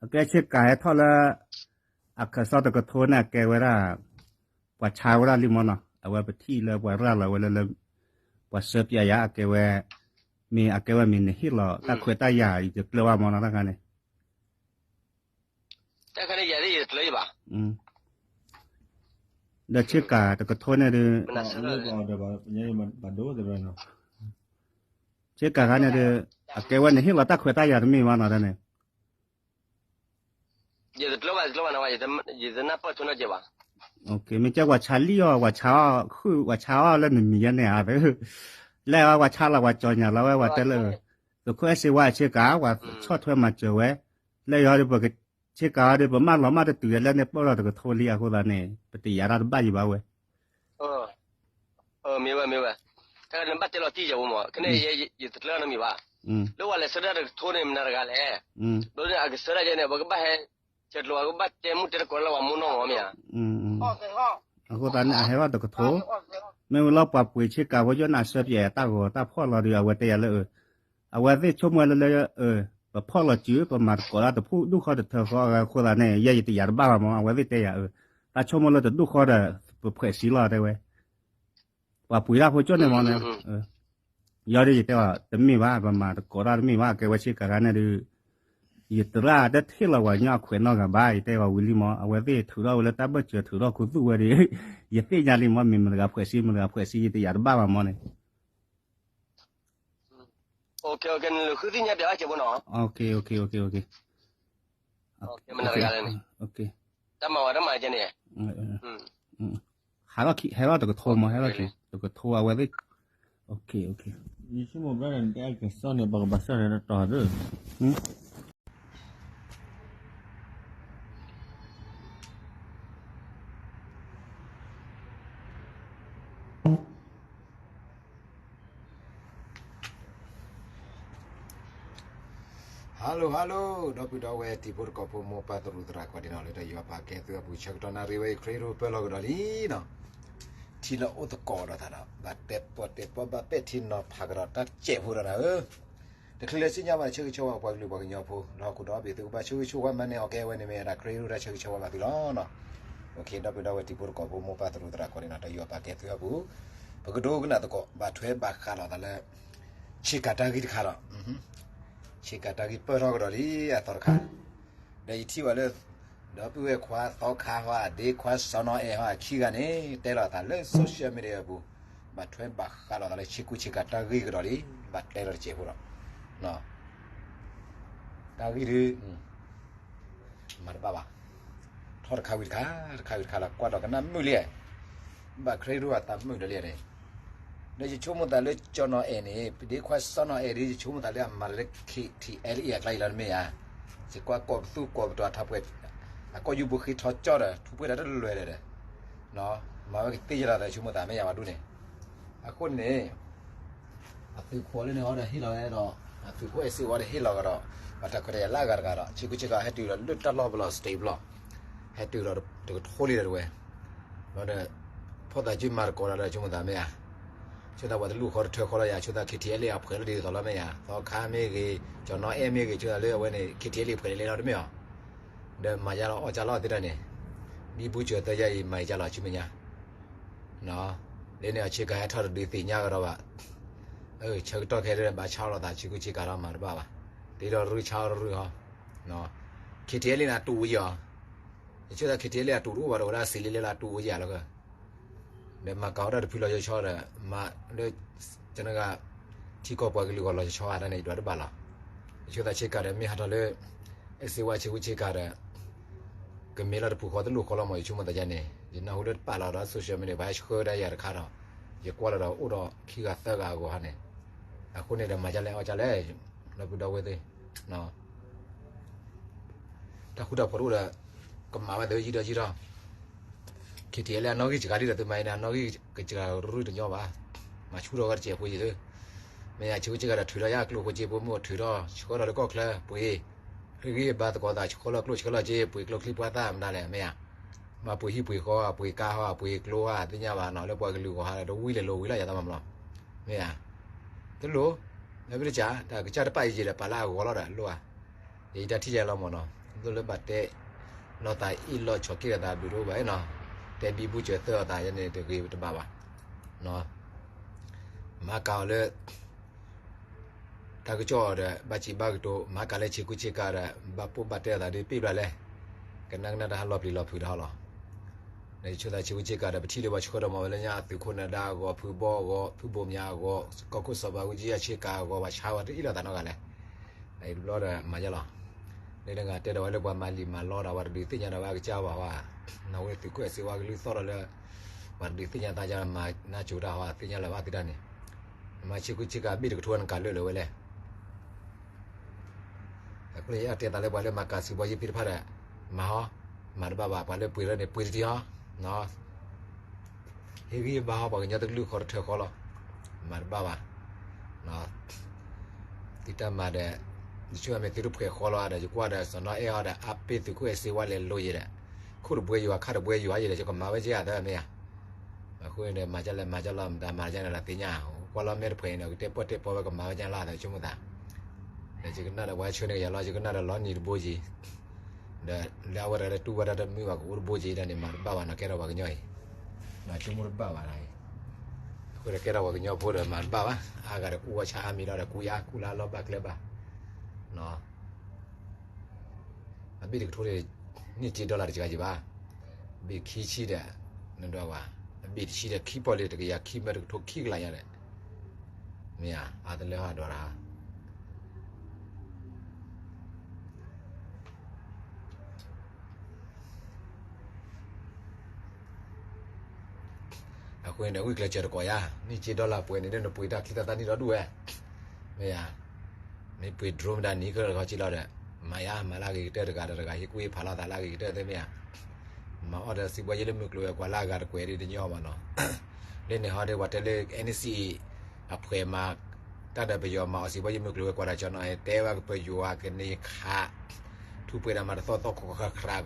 အကဲဆ့ကၤဟဲထီၣ်လၢ အခၢၣ်စးတကထိန့ၣ် အကဲဝဲဒၣ် ပှၤဆါဝဲဒၣ်လံမ့ၢ်နီၤ, အဝဲပထံၣ်လၢပှၤရၤလီၤဝဲလၢ လၢ ပှၤဆှၢပျဲယၤ အကဲဝဲ မ့ၢ်အကဲဝဲမ့ၢ်နဟ့ၣ်လီၤတၢ်ခွဲးတၢ်ယာ် ယတကျၢၤဘၣ်မ့ၢ်နီၤ တၢ်ခါန့ၣ် တၢ်ခါန့ၣ်ယၤသ့ၣ်ယတကျၢၤဘၣ်. ဒီးဆ့ကၤတကထိန့ၣ်ဒီး ဆ့ကၤခါန့ၣ်ဒီး အကဲဝဲနဟ့ၣ်လီၤတၢ်ခွဲးတၢ်ယာ်တမ့ၢ်ဘၣ်နီၤ တၢ်န့ၣ် ယတကျၢၤဘၣ် ယတကျၢၤဘၣ်နီၤ ယတနၢ်ပၢၢ်ထွဲနီတစဲးဘၣ်. မ့ၢ်ကဲပှၤဆါလံအီၤ ပှၤဆါအီၤ ပှၤဆါအီၤလၢနမံၤယဲန့ၣ်ဧါ လၢအီၤပှၤဆါလီၤ ပှၤကၠီညါလီၤဝဲ ပှၤတဲလၢ သုးခိၣ်အဲၣ်စ့ဝါအဆ့ကၤ ပှၤဆီၣ်ထွဲမၤစၢၤဝဲ လၢယီၤဒီးပက ဆ့ကၤအီၤဒီး ပမၢလီၤမၢ်တတုၤယဲလၢန့ၣ် ပၢၢ်လီၤတကထိလံအဃိသတးန့ၣ် ပတယာ်တၢ်တဘၣ်ယံၤဘၣ်ဝဲ မ့ၢ်ဝဲ မ့ၢ်ဝဲ, တၢ်နဘၣ်တဲလီၤတံၢ်ယၤဝဲမး ခဲန့ၣ် ယတကျၢၤနီတမံၤဘၣ်, လၢပှၤလဲၤဆှၢတၢ်တကထိန့ၣ် မနုၤတဂၤလဲၣ်, ဘျီန့ၣ် အကဆှၢတၢ်ယဲန့ၣ် ပကဘၣ်ဟဲ ဆဲးကျိး ပကဘၣ်တဲမူတဲတကိးလၢပှၤမိၢ်နီၢ်မးမ့ၢ်ဧါ, အဃိသတးန့ၣ် အဟဲထီၣ်တကထိ, မ့ၢ်ဝံၤလီၤပှၤပှ့ၤဆ့ကၤဖိ ယိၣ်နၤဆှၢပျဲတၢ်ဂီၤတၢ်ဖီၣ်လီၤဒီး အဝဲတဲယၤလၢ အဝဲသ့ၣ်ဆိကမိၣ်လၢလၢ ပဖီၣ်လီၤစု ပမၤသကိးတၢ်တဖုဒူၣ်ဃီတထၢဃီအဃိသတးန့ၣ် ယဲယတယာ်တဘၣ်ဘၣ်မး အဝဲသ့ၣ်တဲယၤ, တၢ်ဆိကမိၣ်လၢတဒူၣ်ဃီဒီး ပဖှဲးစံလီၤတဲဝဲ, ပှၤပှ့ၤတၢ်ဖိကၠိၣ်န့ၣ်မးန့ၣ်, ယီၤဒီးယတဲအီၤ တမ့ၢ်ဘၣ် ပမၤသကိးတၢ်တမ့ၢ်ဘၣ် ကဲဝဲဆ့ကၤခါန့ၣ်ဒီး ယတရၣ်တထံၣ်လီၤပှၤကညီအခွဲးနီတဂၤဘၣ် ယတဲအီၤဝံၤလံမး အဝဲသ့ၣ်ထုးထီၣ်ဝဲလၢတၢ်ဘၢၣ်စၢၤထုးထီၣ်ခူသူၣ်ဝဲဒီး ယသ့ၣ်ညါလံမး မ့ၢ်မတၤတဂၤဖှဲးစံ မတၤတဂၤဖှဲးစံ ယတယာ်တဘၣ်ဘၣ်မးန့ၣ် နဃုသ့ၣ်ညါပျဲဘၣ်ကဲဖိနီၤ, တၢ်မၤဝဲတၢ်မၤကဲန့ၣ်, ဟးထီၣ်ခံ ဟဲထီၣ်တကထိမး ဟဲထီၣ်ခံ တကထိအဝဲသ့ၣ်, ယဆိကမိၣ်ဘျီန့ၣ် နတဲအကစီၣ်န့ၣ် ပကဘၣ်စၢၢ်န့ၣ်တီၤသၢ Hello hello ဒီပုၢ်ဒီဝဲၢ်တံၤဖိသကိးဖိမိၢ်ပၢ်သရူးသရၣ်ကိးဒံးနီၢ် လၢတၢ်ယွၤပာ်ကဲသုအပူၤ ဆၢကတီၢ်နၣ်ရံၣ်ဝဲအံၤ ခရံာ်ဖိပၢၤလီၤကဒီးလံနီၢ်, ထံလၢအိၣ်သကိးဒီးသးဒီး ဘၣ်တဲပီၣ်တဲပီၣ်ဘၣ်ပဲာ်ထံနီၤဖးကဒီးတၢ်တစဲးဖိဒီးနၤဧၢ, တချုးလၢစံၣ်ညီၣ်ဘၣ် ဆၢဂ့ၤဆၢဝါပှၤကလုာ်ပှၤကညီဖိ ဒီးဟီၣ်ခိၣ်ဒီဘ့ၣ်သုကဘၣ်ဆၢဂ့ၤဆၢဝါမၤန့ၢ်အီၤကဲဝဲန့ၣ်မ့ၢ်ဒၣ် ခရံာ်ဖိတၢ်ဆၢဂ့ၤဆၢဝါဘၣ်သုလီၤနီၢ်, ဒီပုၢ်ဒီဝဲၢ်တံၤဖိသကိးဖိမိၢ်ပၢ်သရူးသရၣ်ကိးဒံးနီၢ် တၢ်ယွၤပာ်ကဲသုအပူၤ, ပကဒိကနၣ်သကိး ဘၣ်ထွဲဘၣ်ဃးလိာ်သးလၢ ဆ့ကၤတၢ်ဂ့ၢ်တခါဒီး ဆ့ကၤတၢ်ဂ့ၢ်ပၢၢ်ထီၣ်ကဒီးလံအသီတခါ, ဒီးယထံၣ်ဘၣ်လၢ ဒီပုၢ်ဝဲၢ်ခွါသီခါဟီ အဒ့ခွါစီနီၢ်အဲၣ်ဟီ အခံဂၤန့ၣ် တဲလိာ်သးလၢ social media အပူၤ, ဘၣ်ထွဲဘၣ်ဃးလိာ်သးလၢဆ့ကူဆ့ကၤတၢ်ဂ့ၢ်ကဒီးလံ, ဘၣ်တဲလီၤတစဲးဖိဒီး တၢ်ဂ့ၢ်ဒုး မၤတဘၣ်ဘၣ်, ထီၣ်တခါဝံၤတခါ တခါဝံၤတခါလီၤ ကွၢ်ဒီးကနၣ်မုာ်လံ, ဘၣ်ခရံာ်ဖိအသးမုာ်ဒီးလံန့ၣ်, ဒီးယဆိကမိၣ်သးလၢစီနီၢ်အဲၣ်န့ၣ် ဒ့ခွါစီနီၢ်အဲၣ်ဒုး ယဆိကမိၣ်သးလၢအမၤတၢ်လၢ KTLA အကျါအံၤလီၤတမ့ၢ်ဧါ, ယကွၢ်ကိးပသူကိးပတီၤထးပှဲၤ, အကိာ်ယူၢ်ဘိဃ့ထီကၠီဒီး ထူပှဲၤတၢ်တလွဲၢ်ဒီး မၤဝဲကသ့ၣ်ယလီၤသး ယဆိကမိၣ်သးမ့ၢ်ယၤဝဲဒၣ်န့ၣ်, အဃိန့ၣ် အသုးခိၣ်လၢန့ၣ်အီၤဒီးဟ့ၣ်လီၤဝဲဒီး အသုးခိၣ်အဲၣ်စ့ဝါဒီးဟ့ၣ်လီၤကဒီး ဘၣ်တၢ်ခွဲးတၢ်ယာ်လၢအဂၤတဂၤဒီး ဆ့ကူဆ့ကၤဟဲတုၤဒီးလၢတၢ်လီၢ်ပလီၢ် state ပလီၢ်, ဟဲတုၤဒီးတကထိလံဒီးတဝဲ, ဒီး ဖီၣ်သးကၠုမၤသကိးဒီး ဒီးဆိကမိၣ်သးမ့ၢ်ဧါ, ဆိသးပှၤတလူၢ်ဃီတထၢဃီလီၤယၤ ဆိသး KTLA အဖှဲးလီၤဒ်သိးလီၤမ့ၢ်ဧါ, သီခါမ့ၢ်ဂ့ၤ ကၠီနီၢ်အဲၣ်မ့ၢ်ဂ့ၤ ဆိသးလၢအဝဲန့ၣ် KTLA ဖှဲးလီၤလီၤတမ့ၢ်ဧါ, ဒီးမၤယါလီၤအီၣ်ကၢ်လီၤသ့တၢ်န့ၣ်, ဒ်ဘူစၢၤသၢယါအံၤ မၤယကၢ်လီၤဆူမဲာ်ညါ လၢန့ၣ်အဆ့ကၤဟဲထီၣ်တဒုးသ့ၣ်ညါကဒီးဘၣ်, ဆၢကတီၢ်ခဲအံၤဘၣ်ဆါလီၤသးဆ့ကူဆ့ကၤဒီးမၤတဘၣ်ဘၣ်, တ့ဒီးရူၢ်ဆါအီၤရူၢ်ဟီ, KTLA န့ၣ်အတူၢ်ဝဲယီၤ, ယဆိသး KTLA အတူၢ်တအိၣ်ဘၣ်ဒီးဝဲဒၣ်စံးလံလၢလၢအတူၢ်ဝဲယၤလီၤက ဒီးမၤကၤဝဲဒၣ်တဖုလီၤဆီဆီဒီး မၤလၢ ကနဂၤ ထံကီၢ်ပှၤကလုာ်ဂီၢ်လီၤဆီဆီအတၢ်န့ၣ် ယဒွးတဘၣ်လီၤ. ယဆိသးဆ့ကၤဒီး မ့ၢ်ဟးထီၣ်လၢ အဲၣ်စ့ဝါဆ့ကူဆ့ကၤဒီး ကမ့ၢ်လီၤတပူၤဃီတလိၣ်ဃီလီၤမး ယဆိကမိၣ်သးယါန့ၣ် ယနၢ်ဟူလၢတပာ်လီၤဒီး social media ဘၣ်ဟဲဆှၢဒၣ်ယၤတခါဒီး ယကွၢ်လီၤဒီးအိၣ်ဒီးခံဂၤသၢဂၤအဂီၢ်ဟါန့ၣ် အဃိန့ၣ်ဒီးမၤဒ်လဲၣ်အီၣ်ဒ်လဲၣ် ဒီပုၢ်ဒီဝဲၢ်သ့ၣ် တၢ်ဃူတၢ်ဖိးတအိၣ်ဒီး ကမၤဝဲသ့ဝဲယံာ်ဒီးယံာ်ဒီး KTLA အနီၣ်ဂံၢ်စှၤလံဒီးသုမၤအံၤန့ၣ် အနီၣ်ဂံၢ်ကစှၤရူၢ်တညီဘၣ်. မၤဆူၣ်ထီၣ်ဝဲတစဲးဖိယံာ်သု မ့ၢ်ယၤ ဆ့ကူဆ့ကၤဒီးထုးထီၣ်ယါအကျိၣ်ဖိစ့ဖိ မ့ၢ်အိၣ်ထုးထီၣ် ဆှၢထီၣ်လၢကီၢ်ချၢပှ့ၤ ဟ့ၣ်ဂံၢ်ဘါသကိးသး ဆှၢလီၤကျိၣ်ဆှၢလီၤစ့ ပှ့ၤကျိချံပှၢ်သၣ်မတၤလဲၣ် မ့ၢ်ယၤ မၤပှ့ၤဟံၣ်ပှ့ၤဃီ ပှ့ၤကါဟီ ပှ့ၤကျိဧါ သ့ၣ်ညါဘၣ်နီၤ လၢပှၤကလုာ်ဂီၢ်ဟါဒီး တဝံၤလဲၤလိာ်ဝံၤလီၤ ယၤသးမၤမလီၤ မ့ၢ်ယၤ တလိၣ် လၢပတစၢ် တၢ်ကစၢ်တပာ်ယံာ်ယံာ်ဒီး ပာ်လၢအဂီၤလီၤဒီး လိၣ်ဧါ ယတၢ်ထံၣ်ယဲလီၤမၢ်နီၤ, ဒ်သိးလၢဘၣ်တဲလီၤသးအ့ၣ်လိာ်ဆိးက့လိာ်သးဘျုးတအိၣ်ဘၣ်နီၤ, တဲဘံဘူစၢၤသၢအသးယဲန့ၣ်တဂ့ၤတဘၣ်ဘၣ်. မၤကၤအီၤလၢ တၢ်ကစီၣ်ဒီး ဘၣ်စံးဘၣ်ကတိၤ မၤကၤလၢဆ့ကူဆ့ကၤဒီး ဘၣ်ပိၢ်ဘၣ်တဲအသးဒ်ပ့ၢ်ဘျးလဲၣ်, ကနၣ်ကနၣ်တၢ်ဟးလီၤပျံၤလီၤဖုးတဟီလီၤ. နဆိသးဆ့ကူဆ့ကၤဒီး ပထံၣ်လၢပှၤဆှၢဒီးမၤဝဲလၢညါအသုးခိၣ်နၢၤဒါအဂီၢ် ဖုဘီအဂီၢ် ဖုဘိးမၠးအဂီၢ် ကီၢ်ခိၣ်စီၤဘးအူကၠံအဆ့ကၤအဂီၢ် ပှၤဆါဝဲတအ့ၣ်လိာ်သးနီတဂၤလဲၣ်. အံၤတဘျီဒီးမၤယဲလီၤ. လၢနဂၤတဲဒီးဝဲလၢပှၤမၤလံာ်မၤလီတၢ် ပှၤတဒုးသ့ၣ်ညါဒီးဝဲအကစၢ်ဘၣ်ဟီဧါ, နဝဲသုးခိၣ်အဲၣ်စ့ဝါကလုၢ်သီၣ်ဒီးလၢ ပှၤတဒုးသ့ၣ်ညါသးကမၤနၢ်ကၠိတၢ်ဟီ သ့ၣ်ညါလၢၤဘၣ်သုတၢ်န့ၣ်, မၤဆ့ကူဆ့ကၤဘ့ၣ်တကထိနကၤလၢာ်လၢၤဝဲလဲၣ်. အဃိန့ၣ် ယအဲၣ်ဒိးတဲသးလၢပှၤလၢမၤကၤစံးဘီယ့ၢ်သ့ၣ်တဖၣ်ဒီး မၤဟီ, မၤတဘၣ်ဘၣ်, ပှၤလၢပှ့ၤလၢန့ၣ် ပှ့ၤတထံၣ်ဟီ, ဟ့ၣ်ဂံၢ်ဘါဟီ ပှၤကညီတကလုာ်ဃီတထၢဃီလီၤ, မၤတဘၣ်ဘၣ်. သုတၢ်မၤဒီး ယဆိကမိၣ်မ့ၢ်သုတဖှဲးဃီလီၤဒီး ယကွၢ်ဒီးစီၤနီၢ်အဲၣ်အီၤဒီး အါပ့ၢ်သုးခိၣ်အဲၣ်စ့ဝါလဲၤလိၤယဲဒီး ခိၣ်တဘှဲယွၤ ခါတဘှဲယွၤယဲဒီး ယကမၤဝဲကဲအသးမ့ၢ်ဧါ. အဃိန့ၣ်ဒီး မၤကလဲၣ်မၤကလီၤ မတၤမၤကန့ၣ်ဒီးသ့ၣ်ညါ, ကွၢ်လီၤမ့ၢ်တဖှဲးန့ၣ်ဒီး ကတဲပီၢ်တဲပီၢ်ဝဲကမၤဝဲကန့ၣ်လီၤ သးဆိကမိၣ်သး, ဒီးယကနၣ်ဒီးပှၤဆှၢန့ၢ်ကယၤလီၤ ယကနၣ်ဒီးလီၤနံၤတဘိက့ၤ, ဒီးလၢအဝဲတဂၤလၢတူၢ်ဘၣ်တၢ်တမုာ်ဘၣ်ကအိၣ်တဘိက့ၤဒၣ်န့ၣ် မၤတဘၣ်ဘၣ်နီၤ ကဲထီၣ်ပှၤကညီအံၤ, ဆိကမိၣ်တဘၣ်ဘၣ်ဒၣ်အံၤ, အဃိဒီးကဲထီၣ်ပှၤကညီဖိဒီးမၤတဘၣ်ဘၣ်, အါဂၤဒီးကူဝဲဆါအါမံၤလီၤဒီးကူယါကူလါလီၤဘၣ်ကျဲဘၣ် အဘ့ၣ်တကထိန့ၣ် န့ၢ်က့ dollar တစှၤက့ၤဘၣ်, ဘ့ၣ်ခံဆံဒီး နဒွးဝဲ, အဘ့ၣ်တဆံဒီးခံပီၢ်လံ တကယၤခံမၢတကထိခံကလးညါဒီး, မ့ၢ်ဧါ, အါတလၢဟီဒွးတဟါ အဃိန့ၣ်ဒီး ဂုာ်ကျဲးစၢးတကိးယါ, န့ၢ်က့ dollar ပှဲၤန့ၣ်ဒီး နပှ့ၤတၢ်ချံတၢ်သၣ်န့ၢ်ဒီဒူၣ်ဝဲ, မ့ၢ်ဧါ, မ့ၢ်ပှ့ၤ drone မတၤနံၤကလီၤတခီက့လီၤဒီး, မၤယါ မၤလၢအဂ့ၤကတၢၢ်တဂၤဒီးတဂၤ ဟ့ၣ်ကူၣ်ဟ့ၣ်ဖးလိာ်သးလၢအဂ့ၤကတၢၢ်သ့မ့ၢ်ဧါ, မၤအီၣ်ဒီးစံးဘှီယ့ၢ်လၢမုၢ်ကျိၤဝဲၤကွာ်လၢအဂၤတကွဲးဒ်တညီမးနီၤ, လၢန့ၣ်ဟီဒီး ပှၤတဲလၢ NCA အဖှဲးမၤ တၢ်ဒီးပယီၤမၤအီၤစံးဘှီယ့ၢ်မုၢ်ကျိၤဝဲၤကွာ်ဒီး ကၠီနီၤအဲၣ်တဲဝဲကပယီၤကန့ၢ်ခး ထူးပှဲၤဒီးမၤတသီၣ်သီၣ်ခီခရၣ်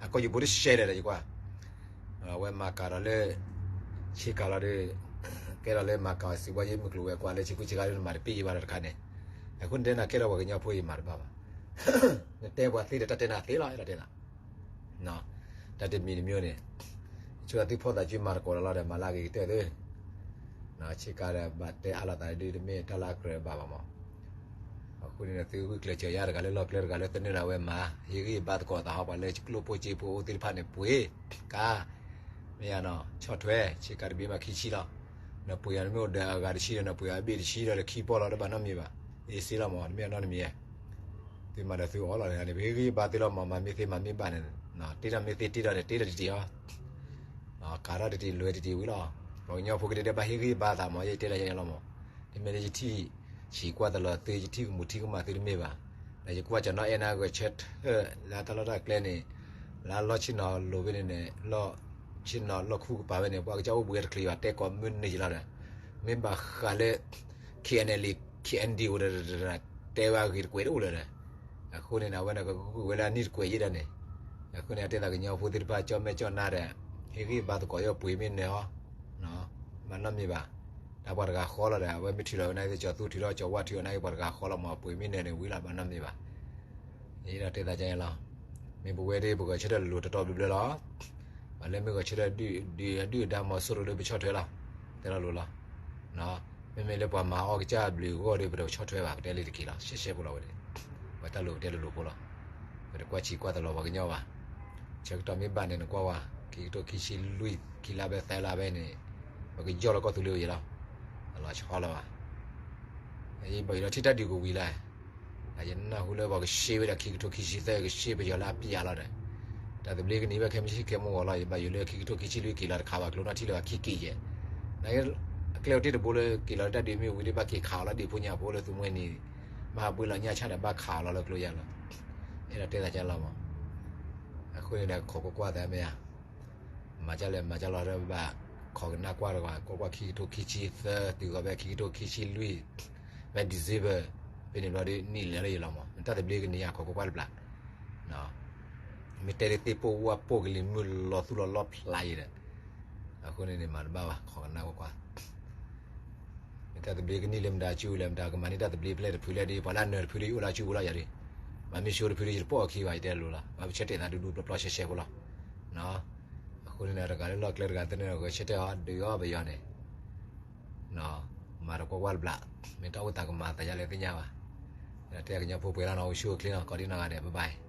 အကီၢ်ယဘိတရှဲဒီးယကွၢ်, အဝဲမၤကၤဒီးလၢ ဆ့ကၤလီၤဒီး ကဲထီၣ်လၢမၤကၤစံးဘှီယ့ၢ်မုၢ်ကျိၤဝဲၤကွာ်လၢဆ့ကူဆ့ကၤဒီး နမၤတပ့ၢ်ယဘၣ်ဒီးတခါန့ၣ်, အဃိန့ၣ်တဲနၤကဲထီၣ်ပှၤကညီဖိအံၤ မၤတဘၣ်ဘၣ်, နတဲပှၤသ့ဒီးတၢ်တဲနၤသ့လီၤ အဲၣ်ဒိးတဲနၤ တၢ်တမံၤတမံၤန့ၣ်, ဆိကမိၣ်သုဖီၣ်သးစုမၤသကိးဒီးလီၤဒီး မၤလၢအဂ့ၤကတၢၢ်သ့, ဆ့ကၤဒီးဘၣ်တဲအါလိာ်သးဒ်တမ့ၢ်တၢ်လၢအကြၢးဘၣ်ဘၣ်မး, အဃိန့ၣ် သုဂုာ်ကျဲးစၢးယါတဂၤလၢလီၢ်ကျဲတဂၤလၢသနၢၣ်ဒၣ်ဝဲမၤ ဟ့ၣ်ဂံၢ်ဘါသကိးသးဟီ ပှၤလၢကျိၣ်ဖိစ့ဖိအိၣ်သ့ၣ်တဖၣ်န့ၣ်ပှ့ၤ, ကါ, မ့ၢ်ယါနီၤ ဆီၣ်ထွဲ ဆ့ကၤတဘ့ၣ်မးခံဆံလီၤ, နပှ့ၤအီၤနမ့ၢ်အိၣ်ဒီးအဂၤတဆံဒီး နပှ့ၤအီၤအဘ့ၣ်တဆံဒီး နခံပီၢ်လီၤ တဘၣ်နီတမံၤဘၣ်, အ့စ့လီၤမး တမ့ၢ်အနီတမံၤ သုမၤဒီးသုအီၣ်လီၤန့ၣ် ပဟ့ၣ်ဂံၢ်ဘါသ့လီၤမး, မၤမ့ၢ်သ့မၤမ့ၢ်ဘၣ်န့ၣ်, တ့ထီၣ်မ့ၢ်သ့တ့ထီၣ်န့ၣ် တ့ထီၣ်တတံၤအီၤ, ကၤထီၣ်တတံၤလွဲၤတတံၤဝံၤလီၤ, ပှၤကညီဖိကဒဲဒဲဘၣ်ဟ့ၣ်ဂံၢ်ဘါသးမး ယတဲလၢယဲလီၤမး, တမ့ၢ်လၢယထံၣ်ဆံးကွၢ်တလီၤသု ယထံၣ်ကမူးထံၣ်ကမၣ်သုတမ့ၢ်ဘၣ်, ဒီးယကွၢ်ကၠီနီၤအဲၣ်နၤဂဲၤဆၢထၢၣ်လၢတၢ်လီၢ်တၢ်ကျဲန့ၣ်, လၢလီၢ်ဆ့ၣ်နီၤလိၤဖဲန့ၣ်န့ၣ်, လီၢ်ဆ့ၣ်နီၤလီၢ်ခူကပၤဖဲန့ၣ် ပှၤကစၢ်အိၣ်ဘှံးတချုးဘၣ် တဲကိးမုၢ်နံၤလီၤဒီး, မ့ၢ်ဘၣ်ဃးလၢ KNLA KNDO ဒီး တဲဝဲအဂ့ၤတကွဲးတအိၣ်လၢၤဒီး, အဃိန့ၣ် အဝဲန့ၣ်ကဂုာ်ဝဲလၢအနံၣ်တကွဲးယဲၢ်ဒီးန့ၣ်, အဃိန့ၣ် အတဲသးကညီဖိသ့ၣ်တဖၣ် ကၠီၣ်မဲာ်ကၠီၣ်နါဒီး ဟ့ၣ်ဂံၢ်ဘါသကိးယီၢ်ပှ့ၤမ့ၢ်နၢၤဟီ, ဘၣ်နီတမံၤဘၣ်, တၢ်ပှၤတဂၤဃီလီၤဒီး အဝဲမ့ၢ်ထုးလီၤဝဲနာ်က့ ကၠီၤသူထုးထီၣ် ကၠီၤဝါထုးထီၣ်နာ်က့ ပှၤတဂၤဃီလီၤမး ပှ့ၤမ့ၢ်နၢၤန့ၣ်ဝံၤလီၤ ဘၣ်နီတမံၤဘၣ်. ယအဲၣ်ဒိးတဲသးကဲလီၤ, မ့ၢ်ပဝဲဒၣ် ပဂဲၤဆၢထၢၣ်လိၤတီတီဘျၢဘျၢလီၤ. ပှၤလၢမ့ၢ်ဂဲၤဆၢထၢၣ်ဒုၣ်ဒုၣ်ဒါမီၤစိရိၤဒီး ပဆီၣ်ထွဲလီၤ, တဲလီၤလိၤလီၤ. မ့မ့ၢ်လၢပှၤမၤအီၣ်ကစၢ်ဘျုးအဂီၢ်ဒီး ပတဆီၣ်ထွဲဘၣ်, ပတဲလံတက့ၢ်လီၤ, ရှဲရှဲဖိလီၤဝဲဒၣ်, ပှၤတၢ်လိၤပတဲလိၤလိၤဖိလီၤ. ပတကွၢ်ဆံးကွၢ်တလီၤပှၤကညီဘၣ်. ဆၢကတီၢ်မ့ၢ်ဘၣ်န့ၣ် နကွၢ်ဝဲ, ခံကထိခံဆံလွံၢ် ခံလါဘဲသၢလါဘဲန့ၣ်, ပကယီၢ်လီၤကီၢ်သူလ့ၤဝဲယဲလီၤ. အလီၤဆီလီၤဘၣ်. ယဘၣ်ယိၣ်ဒီးထံၣ်တၢ်ဒုးကဝံၤလၢ် ယနၢ်ဟူလၢပှၤကရှဲဝဲဒၣ်ခံကထိခံဆံသၢ ကရှဲပယီၤလၢအပျၢ်လီၤဒီး, တၢ်သဘျ့ကန့ၢ်ဘၣ်ခဲမုၢ်ဆ့ၣ်ခဲမုၢ်ဂီၤလီၤ. ယဘၣ်ယိၣ်လၢခံကထိခံဆံလွံၢ်က့ၤလီၤတခါဘၣ် ကျိနီၣ်ထံၣ်လၢခံက့ၤယဲၢ်. အကျဲအိၣ်တ့ၢ်တဘိလၢက့ၤလီၤလၢတၢ်ဒုးမ့ၢ်ဝံၤဒီး ဘၣ်က့ၤခးအီၤလီၤဒ့ၣ်ဖိညၣ်ဖိလၢသုမှဲနံၤ, မ့ၢ်ဟးဘှ့လီၤညၣ်ဆၣ်ဒီး ဘၣ်ခးအီၤလီၤလၢကျိယဲၢ်လီၤ. အဲၣ်ဒိးတဲသးကဲလီၤမး. အဃိန့ၣ်ဒီး ခိးကွၢ်ကွၢ်သးမ့ၢ်ဧါ. မၤကလဲၣ်မၤကလီၤဒီးဘၣ်, ခိးကနၣ်ကွၢ်တကွၢ်, ကွၢ်ကွၢ်ခံကထိခံဆံသၢ တုၤဃီၤဖဲခံကထိခံဆံလွံၢ်, ဖဲ December, ဖဲန့ၣ်ဘျီဒီးနံၣ်လဲၤလၢယလီၤမး, နတၢ်သဘျ့ကန့ၢ်ဧါ ခိးကွၢ်ကွၢ်တဘျီ. မ့ၢ်တဲလၢသ့ၣ်ပိၢ်ဝၣ်ပိၢ်ကလံၤမုၢ်လီၤသူၣ်လီၤလီဖျးယဲဒီး, အဃိန့ၣ်န့ၣ် မၤတဘၣ်ဘၣ် ခိးကနၣ်ကွၢ်ကွၢ်. မ့ၢ်တၢ်သဘျ့ကန့ၢ်လၢမတၤစုလဲၣ်, မတၤကမၤန့ၢ်တၢ်သဘျ့ဖဲလဲၣ်တဖုလဲၣ်ဒီး ပှၤလၢအနၢၤတဖုဒီး ယအိၣ်လၢအစုပူၤလီၤယၤဒီး မ့ၢ်မ့ၢ်ဆှၢတဖုဒ်ယတပိာ်အခံဘၣ် ယတဲလိၤလီၤ. ဘၣ်ပဆၢတဲာ်သးဒူဒူပျီပျီရှဲရှဲဖိလီၤ. အဃိန့ၣ်ဒီး တဂၤလၢလီၢ်ကျဲတဂၤသ့ၣ်န့ၣ်ဒီး ဂဲၤဆၢထၢၣ်အီၤဒုးအီၤပယီၤန့ၣ် မၤတကွၢ်ကွၢ်တဘျီ, မ့ၢ်တၢ်အိၣ်သးကမၤသးယါလဲၣ်သ့ၣ်ညါဘၣ်. ဒီးတဲကညီဖိပှဲၤလီၤနီၤ, အိၣ်ဆူၣ်အိၣ်ချ့နီၤ, ကိးဒံနီၢ်ဂၤဒဲး bye bye.